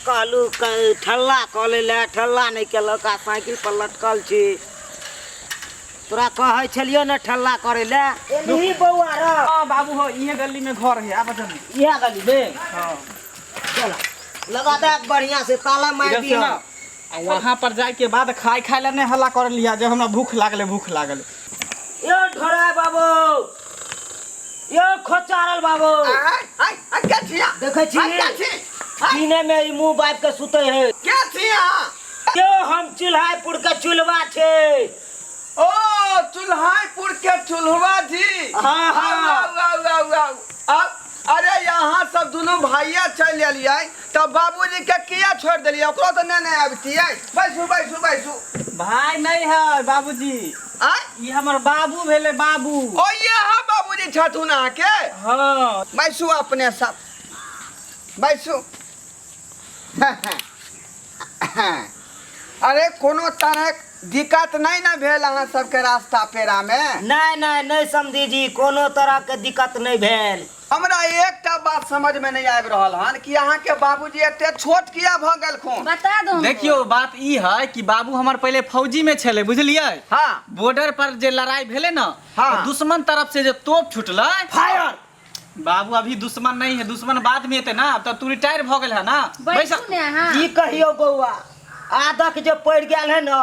कहलू ठल्ला कऽ लै लए, ठल्ला नहि केलक आ साइकिल पर लटकल छी। तोरा कहै छलियौ ने ठल्ला करै लए। एलही बौआ रे? हाँ बाबू, हो इहे गली में घर है, आब जल्दी। इएह गली में? हाँ। चल लगा दे बढ़िया से ताला मार इधर दियो। सुना, आ वहाँ पर जाए के बाद खाए खाए ला नहीं हल्ला कर लिया, जब हमरा भूख लागले भूख लागले। यो ढोरा बाबू, यो खोचारल बाबू। आय आय आय, के छिया? देखै छी? आय, के छी? दिने में ई मुंह बाबि के सुते है। के छिया? यो हम चुल्हाईपुर के चुल्हा छै। ओ चुल्हाईपुर के चुल्हवा जी। हाँ, हाँ। आउ, आउ, आउ, आउ, आउ। अब अरे यहाँ सब दुनू भाइया चलि एलियै तऽ बाबूजी के किया छोड़ि देलियै? ओकरो तऽ नेने अबितियै। बैसू बैसू बैसू। भाई नहीं है बाबूजी। आय? ई हमर बाबू भेले बाबू। ओ ये हाँ बाबूजी छथुन अहाँके? हाँ। बैसू अपने सब बैसू। अरे कोनो तरहक दिक्कत नहीं ना भेल अहाँ सबके रास्ता पेरा में? नहीं नहीं नहीं समधी जी, कोनो तरह के दिक्कत नहीं भेल। हमरा एकटा बात समझ में नहीं आबि रहल हन कि अहाँ के बाबूजी एते छोट किया भऽ गेलखुन? बता दो हमरो। देखियो बात ई है कि बाबू हमर पहले फौजी में छले, बुझलियै? हाँ। बॉर्डर पर जे लड़ाई भेले ना, हाँ। तो दुश्मन तरफ से जे तोप छुटलै, फायर। बाबू अभी दुश्मन नहीं है, दुश्मन बाद में एते ना, अब तो तू रिटायर भ गेल है ना। बैठू ने अहाँ। की कहियो बौआ, आदत जे पड़ि गेल है ना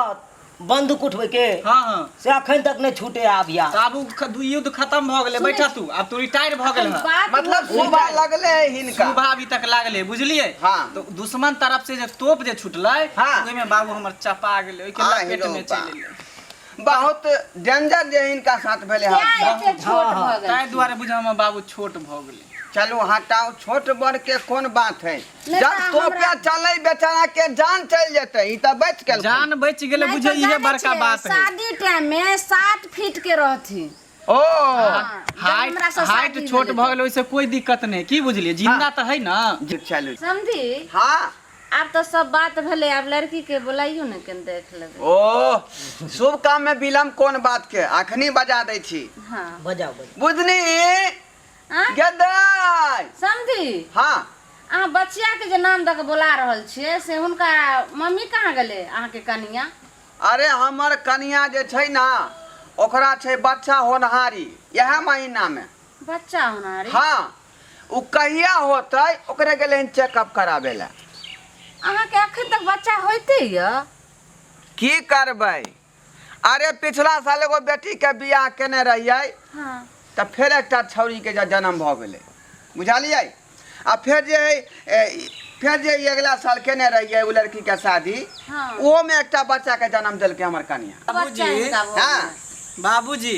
बंदूक उठबै के, हाँ, हाँ। से अखन तक नहीं छूटे आबिया। तो आब उ युद्ध खत्म भ गेलै, बैठा तू, आब तू रिटायर भ गेल है। बात मतलब सुबह लगले है हिनका। सुबह अभी तक लागले, बुझलियै? हाँ। तो दुश्मन तरफ से जे तोप जे छुटलै, हाँ। ओहिमे बाबू हमर चपा गेलै, ओहिके आ, लपेट में हिरो चलि बा। एलै। बहुत डेंजर जे हिनका साथ भेलै क्या हादसा। एते छोट भऽ गेल? ताहि दुआरे बुझ हमर बाबू छोट भऽ गेलै। चलू हटाओ, छोट बड़ के कोन बात है, नहि जब तऽ तोपे हमरा- चले बेचारा के जान चल जेते, ई तऽ बच गेल। जान बचि गेलै, नहि बुझे तऽ इहे जानै बड़का छियै, बात है। शादी टाइम में 7 फीट के रहथिन। ओ हाँ, जब हाइट हमरा से हाइट शादी छोट भेलै भऽ गेलै, ओहिसँ कोई दिक्कत नहि, की बुझलियै? जिंदा तऽ है ना। जी, चलू। समझी? हाँ। आब तऽ सब बात भेलै, आब लड़की के बोलाइयो ने कनि देख लेबै। ओ शुभ काम में विलम्ब कोन बात के, अखनी बजा दै छी। हाँ। बजाओ बजाओ। बुझनी आँय? गेदाय। समधी? हाँ। अहाँ बचिया के जे नाम दऽ के बोला रहल छियै से हुनका मम्मी कहाँ गेलै अहाँके कनिया? अरे हमर कनिया जे छै ना, ओकरा छै बच्चा होनहारी इएह महीना में। बच्चा होनहारी? हाँ, उ कहिया होतै ओकरे गेलै हन चेकअप कराबै लए। अहाँके अखन तक बच्चा होइते यऽ? की करबै, अरे पिछला साल एगो बेटी के बियाह केने रहियै। हाँ। तऽ फेर एकटा छौड़ी के जे जन्म भऽ गेलै, बुझलियै? आ फेर जे है, फेर जे ई अगिला साल केने रहियै ओ लड़की के शादी, हाँ। ओहो में एकटा बच्चा के जन्म देलकै हमर कनिया। बच्चा हिनका भऽ हाँ। गेलै। बाबूजी,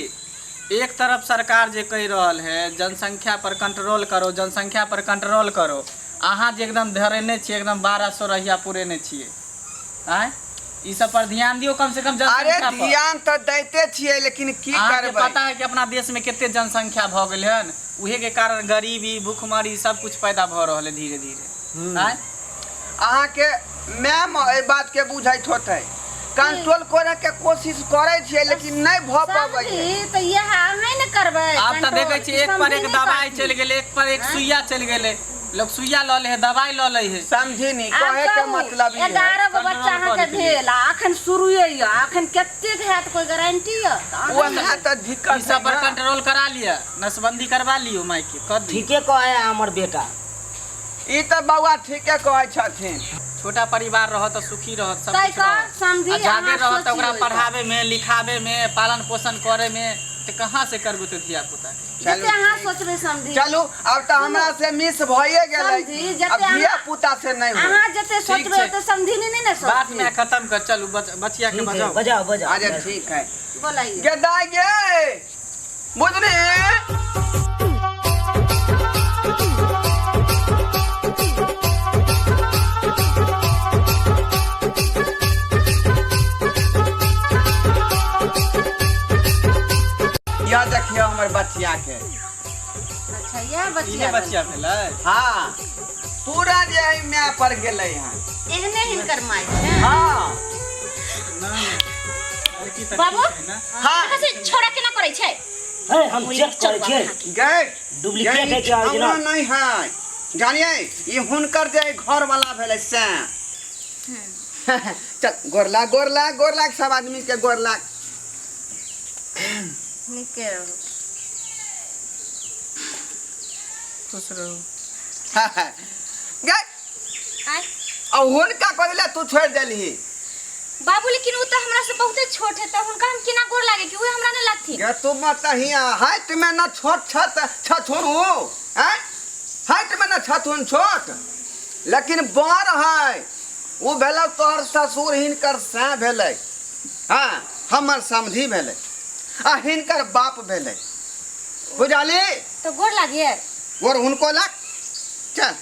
एक तरफ सरकार जे कहि रहल है जनसंख्या पर कंट्रोल करो, जनसंख्या पर कंट्रोल करो, अहाँ जे एकदम धरेने छियै, एकदम 1200 रहिया पुरेने छियै, आँय? ई सब पर ध्यान दियौ कम से कम अरे जनसंख्या पर। ध्यान तऽ दैते छियै, लेकिन की अहाँके करबै? पता है कि अपना देश में कते जनसंख्या भऽ गेल हन, उहे के कारण गरीबी भूखमरी सब कुछ पैदा भऽ रहल है धीरे धीरे। आँय? अहाँके मैम एहि बात के बुझैत होतै, कंट्रोल करे के कोशिश करै छियै लेकिन नहि भऽ पबै छै। समझी तऽ इएह अहाँ ने करबै। आब तऽ कंट्रोल, देखै छियै एक पर समझी एक नहि दवाई करथिन। चलि गेलै, एक पर एक सुइया चलि गेलै, लोग सुइया लऽ लै है, दवाई लऽ लै है। समझी नहीं, आब कहे के कहू, मतलब ई है। 11 गो बच्चा कंट्रोल अहाँके करै के लिए। भेल आ अखन शुरुए यऽ, अखन कतेक हैत कोई गारंटी यऽ? तऽ अहाँ वएह तऽ दिक्कत ई सब पर है ना। कंट्रोल करा लिअ, नसबंदी करवा लियौ माय के कऽ दियौ। ठीके कहै है हमर बेटा। ई तऽ बौआ ठीके कहै छथिन। छोटा परिवार रहत तऽ सुखी रहत, सब तै कुछ कऽ रहत। समझी, आ जादे अहाँ रहत तऽ ओकरा सोचियौ एहि पर। पढ़ाबे में, लिखाबे में, पालन पोषण करे में तऽ कहाँ से करबू तऽ धिया पुता के? जते अहाँ सोचबै समझी। चलू आब तऽ हमरा से मिस भइए गेलै, समझी, जते आब धिया अहाँ- पुता से नहि होय। अहाँ जते ठीक सोचबै छै। ओते समझी नहि ने बात सोचथिन। में खत्म कर, चलू बचिया के ठीक है, बजाओ। बजाओ बजाओ। अच्छा ठीक है, बोलाइए। गेदाय गे बुझली। यह देखियो हमर बचिया के। अच्छा यह बचिया इहे बचिया भेलै? हाँ, पूरा जे है my पर गेलै हन। एहने हिनकर माय छै। हाँ। लड़की तऽ बाबू? ठीक है ना? हाँ। से छोड़ा केना करै छै? हे, हम चेक करै छियै। गए डुप्लीकेट है कि ओरिजिनल? नहीं है, जानिए ई हुनकर जे घर वाला भेलै से। चल गोर लाग, गोर लाग, गोर लाग, सब आदमी के गोर लाग। नीके रहू। खुश रहू। गे आय। आ हुनका कहले तू छोड़ देलही। बाबू लेकिन उ तो हमरा से बहुते छोट है, त हुनका हम केना गोर लागे कि उ हमरा न लगथिन? गे तू मत हिया हाइट में न छोट छत छथुन उ, हैं? हाइट में न छथुन छोट, लेकिन बड़ है उ भेलै तोहर ससुर, हिनकर सै भेलै, हाँ हमर समधी भेलै आ हिनकर बाप भेलै, बुझली? तो गोर लागिए। गोर हुनको लाग। चल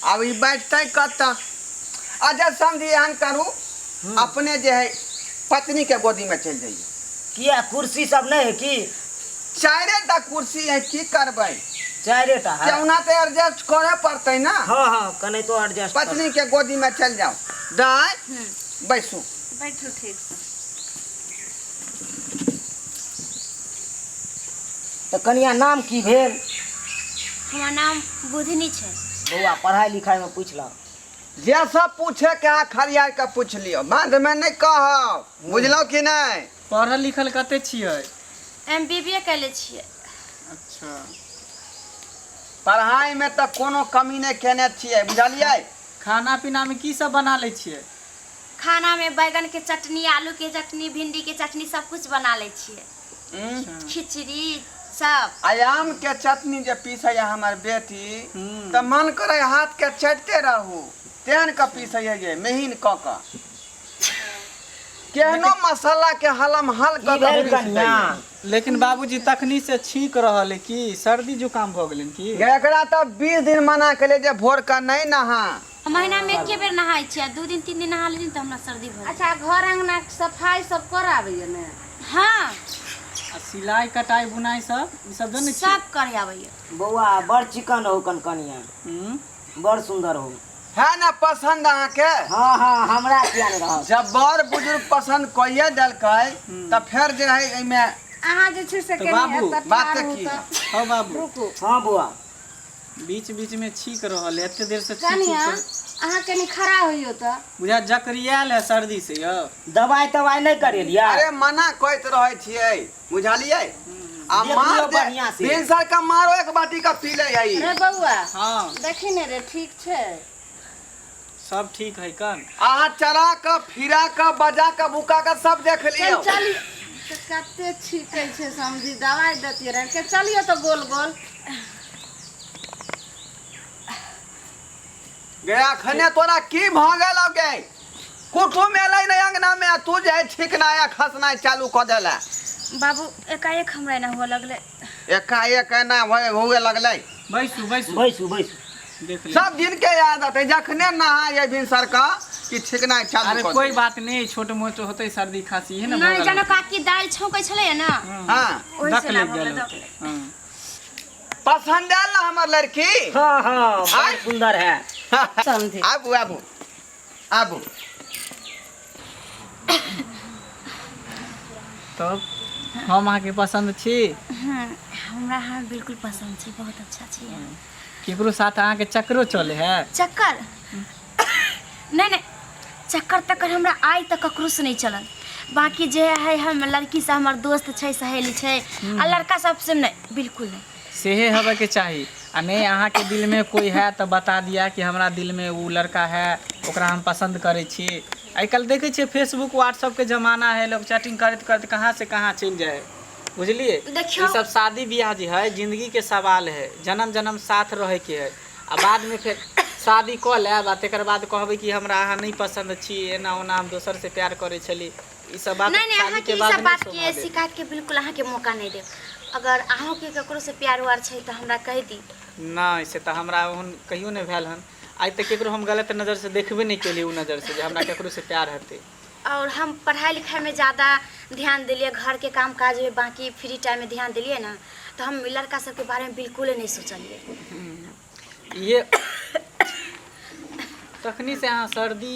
आब ई बैठतै कतऽ? अच्छा समझी एहन करू, अपने जे है पत्नी के गोदी में चलि जाइए। किया कुर्सी सब नहीं है की? चारे टा कुर्सी है, की करबै? चारे टा है। केहुना तऽ एडजस्ट करे पड़तै ना। हाँ हाँ कने तो एडजस्ट कर। पत्नी के गोदी में चल जाओ। दाय बैसू। बैठू ठीक से। तऽ कनिया नाम की भेल? हमर नाम बुधनी छै। बौआ पढ़ाई लिखाई में पूछलक? जे सब पूछे के है खरियार के पूछ लियो, बाद में नहीं कहब, बुझलौ कि नहीं? पढ़ल लिखल कते छियै? एम बी बी ए कैले छियै। अच्छा। पढ़ाई में तऽ कोनो कमी नहीं केने छियै, बुझलियै? खाना पीना में की सब बना लै छियै? खाना में बैगन के चटनी, आलू के चटनी, भिंडी के चटनी सब कुछ बना लै छियै। खिचड़ी सब। आ आम के चटनी जे पीसैया हमर बेटी तऽ मन करे हाथ के चटते रहू, तेहन के पीसैया जे महीन कऽ कऽ, केहनो मसाला के हलम हल कऽ की कऽ भेल पीस कनिया? दैया। लेकिन बाबूजी तखनी से छींक रहल है, की सर्दी जुकाम भऽ गेलनि की? एकरा तऽ 20 दिन मना केलियै जे भोर के नहि नहा। महीना में एके बेर नहाय छियै, 2 दिन 3 दिन नहा लेलियै तऽ हमरा सर्दी भऽ गेल। अच्छा घर अंगना के सफाई सब कर आबैया ने? हाँ। आ सिलाई कटाई बुनाई सब ई सब जनै छियै? सब करे आबैया। बौआ बड़ चिकन हो कनकनिया, बड़ सुंदर हो। है ना पसंद अहाँके? हाँ हाँ हमरा किया नहीं रहत। जब बड़ बुजुर्ग पसंद कइए देलकै तऽ फेर जे है एहिमे अहाँ जे छै से तऽ कनि बाबू, एतऽ बात ठाढ़ की? होउ तऽ। हौ बाबू। रुकू। हाँ बौआ। बीच बीच में छींक रहल है, एते देर से छींक कनिया छींक के। अहाँ कनि खड़ा होइयो तऽ। बुझा जकरियाल है सर्दी से यौ। दवाई तवाई नहीं करेलियै? अरे मना कहैत रहै छियै, बुझलियै? आ देख मार लियौ दे, बढ़िआँ से। भिनसर के मारो एक बाटी के पी ले है। रे बौआ। हाँ। देखी ने रे, ठीक छै? सब ठीक है कन? अहाँ चला के फिरा के बजा के भुका के सब देख लियौ। चल चल तऽ कते छीकै छै समझी, दवाइ देतियै रहे के। चलियो तऽ गोल गोल। गे अखने तोरा की भऽ गेलौ गे? कुटुम एलै ने अंगना में, आ तू जे है छीकनाइ आ खसनाइ चालू कऽ देला। बाबू एकाएक हमरा एना हुअ लगलै। एकाएक एना हुए लगलै? बैसू बैसू बैसू बैसू। देख ले। सब दिन के आदत है, जखने नहाय भिनसर का कि छीकनाइ चालू अरे कऽ कोई दे। बात नहीं, छोट मोट होतै सर्दी खांसी है ना। नहीं जानो काकी दालि छौंकै छलै ने। हाँ। ओहि से दक ना लागि भऽ गेल गेलै, दक होतै। हाँ। पसंद आयल ना हमर लड़की? हाँ हाँ बड़ आय। सुंदर है। समझी। आबू आबू आबू। तब हम अहाँके पसंद छी? हमरा अहाँ बिल्कुल पसंद छी, बहुत अच्छा छी। केकरो साथ अहाँके चक्करो चले है? चक्कर नहीं नहीं, चक्कर तक्कर हमरा आइ तक ककरो से नहीं चलल। बाकी जे है हम लड़की से हमर दोस्त छै, सहेली छै, आ लड़का सबसे नहीं, बिल्कुल नहीं। सेहे होबे के चाही। आ नहीं अहाँके दिल में कोई है तऽ बता दिया कि हमरा दिल में उ लड़का है, ओकरा हम पसंद करै छी। आइ काल्हि देखै छियै फेसबुक व्हाट्सअप के जमाना है, लोग चैटिंग करैत करैत कहाँ से कहाँ चलि जाइ है, बुझलियै? देखियौ। ई सब शादी बियाह जे है जिंदगी के सवाल है, जन्म जन्म साथ रहे के है। आ बाद में फेर शादी कऽ लेब आ तकर बाद कहबै कि हमरा अहाँ नहीं पसंद छी, एना ओना हम दोसर से प्यार करै छली, ई सब बात नहीं नहीं, शादी अहाँके के ई बाद सब नहीं बात शोभा के देत। शिकायत के बिल्कुल अहाँके मौका नहीं देब। अगर अहूँके ककरो से प्यार उआर छै तऽ हमरा कहि दी। नहीं से तऽ हमरा ओहन कहियो नहीं भेल हन आइ तक, केकरो हम गलत नजर से देखबे नहीं केलियै, उ नजर से जे हमरा केकरो से प्यार हेतै। और हम पढ़ाई लिखाई में ज़्यादा ध्यान दिलियै, घर के काम काज में, बाकी फ्री टाइम में ध्यान दिलियै ना, तो हम लड़का सबके बारे में बिल्कुल नहीं सोचलियै। ये तखनी से अहाँ सर्दी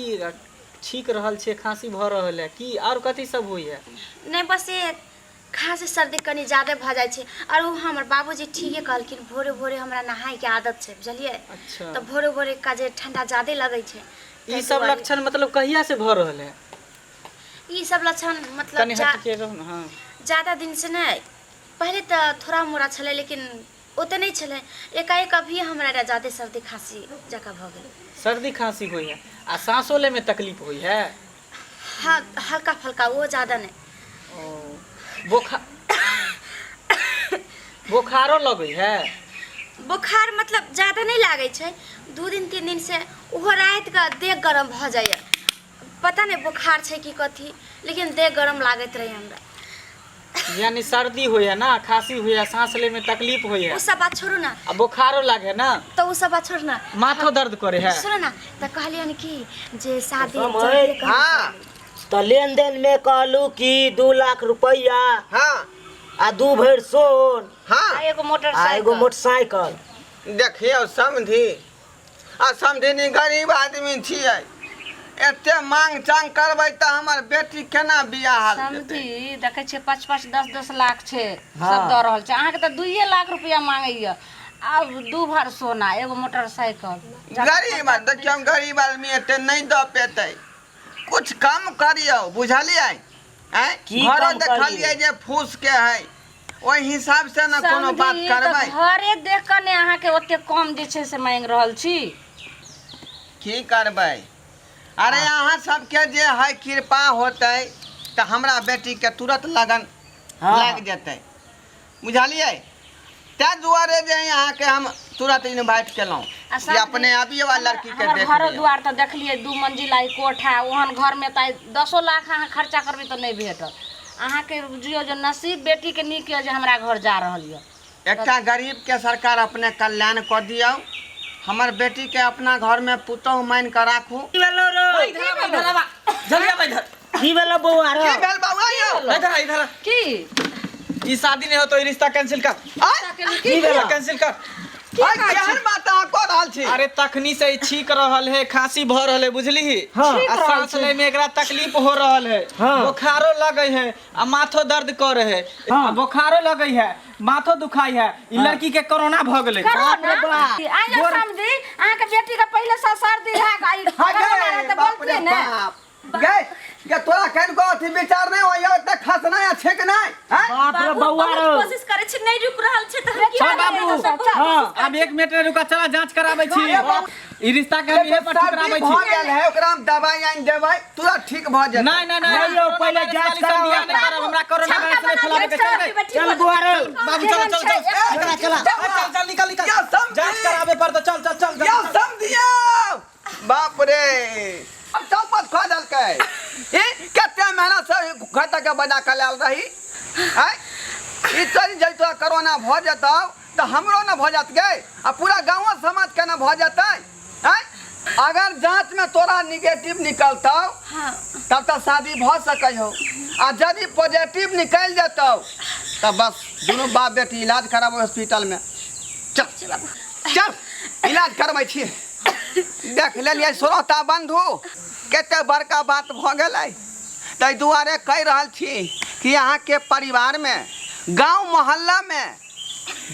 छींक रहल छियै, खांसी भऽ रहल है की? और कथी सब होइ है? नहीं बस ये खाँसी सर्दी कनि ज्यादे भऽ जाइ छै आओर ओ हमर बाबूजी ठीके कहलखिन भोरे भोरे हमरा नहायके आदत छै बुझलियै अच्छा तऽ भोरे भोरे का जे ठंडा ज्यादे लगै छै ई ताहि सब दुआरे लक्षण मतलब कहिया से भऽ रहल है ई सब लक्षण मतलब कनि जा हटके रहू ने हाँ ज्यादा दिन से नहि पहिले तऽ थोड़ा मोड़ा छलै लेकिन ओते नहि छलै एकाएक अभी हमरा ज्यादे सर्दी खाँसी जकाँ भऽ गेल सर्दी खांसी होइ है आ सांसो ले में तकलीफ होइ है हाँ हल्का फल्का वो ज्यादा नहीं ओ बोखा बोखारो लगै है बुखार मतलब ज्यादा नहीं लागै छै 2 दिन 3 दिन से ओहो राति के देह गरम भऽ जाइए पता नहीं बुखार छै कि कथी लेकिन देह गरम लागैत रहै हमरा यानी सर्दी होइ है ना खांसी होइ है सांस ले में तकलीफ होइ है ओ सब बात छोड़ू ना आ बोखारो लागे ना तऽ ओ सब बात छोड़ू ना माथो दर्द करे है सुनू ना तऽ कहलियनि कि जे शादी समय। जल्दी करू। हाँ तऽ लेन देन में कहलू कि 2 लाख रुपया हाँ आ 2 भरि सोन हाँ आ एगो आ एगो मोटरसाइकिल मोटरसाइकिल देखियौ समधी आ समधिनी गरीब आदमी छियै एते मांग चांग करबै तऽ हमर बेटी केना बियाह जेतै समझी देखै छियै 5 5 10 10 लाख छै हाँ। सब दऽ रहल छै अहाँके तऽ 2 लाख रुपया मांगैया आब 2 भर सोना एगो मोटरसाइकिल गरीब देखियौ हम गरीब आदमी एते नहि दऽ पेतै कुछ कम करियौ बुझलियै आँय की घरो कम करियै? देखलियै जे फूस के है ओहि हिसाब से ने कोनो बात समझी तऽ करबै घरे देख कऽ ने अहाँके ओते कम जे छै से मांगि रहल छी की करबै अरे अहाँ सबके जे है कृपा होतै तऽ हमरा बेटीके तुरंत लगन हाँ। लागि जेतै बुझलियै ताहि दुआरे जे अहाँके हम तुरंत इन्वाइट केलहुँ आ कि अपने आबियौ आ लड़कीके हमर देख घरो लियौ दुआर तऽ देखलियै 2 मंजिला ई कोठा ओहन घरमे तऽ आइ 10 लाख अहाँ खर्चा करबै तऽ नहि भेटत अहाँके बुझियौ जे नसीब बेटीके नीक यऽ जे हमरा घर जा रहल यऽ एकटा गरीबके सरकार अपने कल्याण कऽ दियौ हमर बेटीके अपना घरमे पुतोहु मानि कऽ राखू की भेलो रो इधर आवा इधर आवा जल्दी आवा इधर की भेलो बौआ रो की भेल बौआ यौ इधर आ इधर आ। की ई शादी नहीं हो तो ई रिश्ता कैंसिल कर आय की भेलो कैंसिल कर आय केहन बात अहाँ कऽ रहल छी अरे तखनी से ई छींक रहल है खांसी भ रहल है बुझली हाँ। आ सांस ले में एकरा तकलीफ हो रहल है हाँ। बुखारो लगे है आ माथो दर्द करे है हाँ। आ बुखारो लगे है माथो दुखाई है ई लड़की के कोरोना भ गेलै बाप रे बाप। आइ जाउ समझी अहाँके बेटीके पहिले से सर्दी भए कऽ ई हाँ कोरोना गे रहै तऽ बाप रे बोलतियै ने बाप गे गे तोरा कनिको अथी विचार नहि होइया ओते खसनाइ आ छेकनाइ हैं? बाप रे बाबू बौआ बहुत रो कोशिश करै छी नहीं रुक रहल छै तऽ हम की चल करियै? बाबू तऽ बहुत हाँ। अब एक मिनट नहीं रुका चला जांच कराबै छी ई रिश्ता के हम इहे पर सर्दी ठुकराबै भऽ छी गेल है ओकरा हम दवाइ आनि देबै तुरंत ठीक भऽ जेतै नहीं नहीं नहीं नहीं यौ, पहिले जांच कराओ कराओ। नहीं करब हमरा कोरोना वायरस नहीं फैलावे के चल गए चल बौआ रो बाबू चल चल चल चला चला चल चल चल निकल निकल यौ, समझी। जांच करावे पर तो चल चल चल यौ समझियौ बाप रे अब चौपट खा देलकै ई कते मेहनत से घटा के बजा के लायल रही आँय ई चलि जैतो कोरोना भऽ जेतौ तऽ हमरो ने भऽ जात गे आ पूरा गाँवो समाजके ने भऽ जेतै आँय अगर जाँचमे तोरा निगेटिव निकलतौ हाँ तब तऽ शादी भऽ सकै हो आ यदि पॉजिटिव निकलि जेतौ तऽ बस दुनू बाप बेटी इलाज कराबो हॉस्पिटलमे चल चल इलाज करबै छी देख लेलियै श्रोता बन्धु कते बड़का बात भऽ गेलै ताहि दुआरे कहि रहल छी कि अहाँके परिवारमे गाँव मोहल्लामे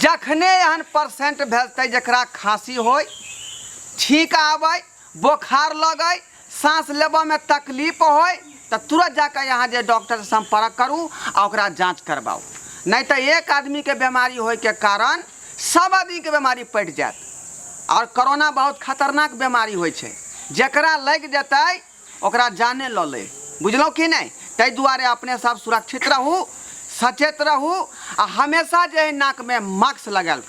जखने एहन परसेंट भेजतै जकरा खाँसी होय छींक आबै बोखार लगै साँस लेबऽमे तकलीफ होय तऽ तुरंत जाकऽ अहाँ जे डॉक्टरसँ सम्पर्क करू आ ओकरा जाँच करबाउ नहि तऽ एक आदमीके बीमारी होयके कारण सब आदमीके बीमारी पड़ि जायत आओर कोरोना बहुत खतरनाक बीमारी होइ छै जकरा लागि जेतै ओकरा जाने लऽ लै बुझलहुँ कि नहि ताहि दुआरे अपने सब सुरक्षित रहू सचेत रहू आ हमेशा जे है नाकमे मास्क लगायल करू।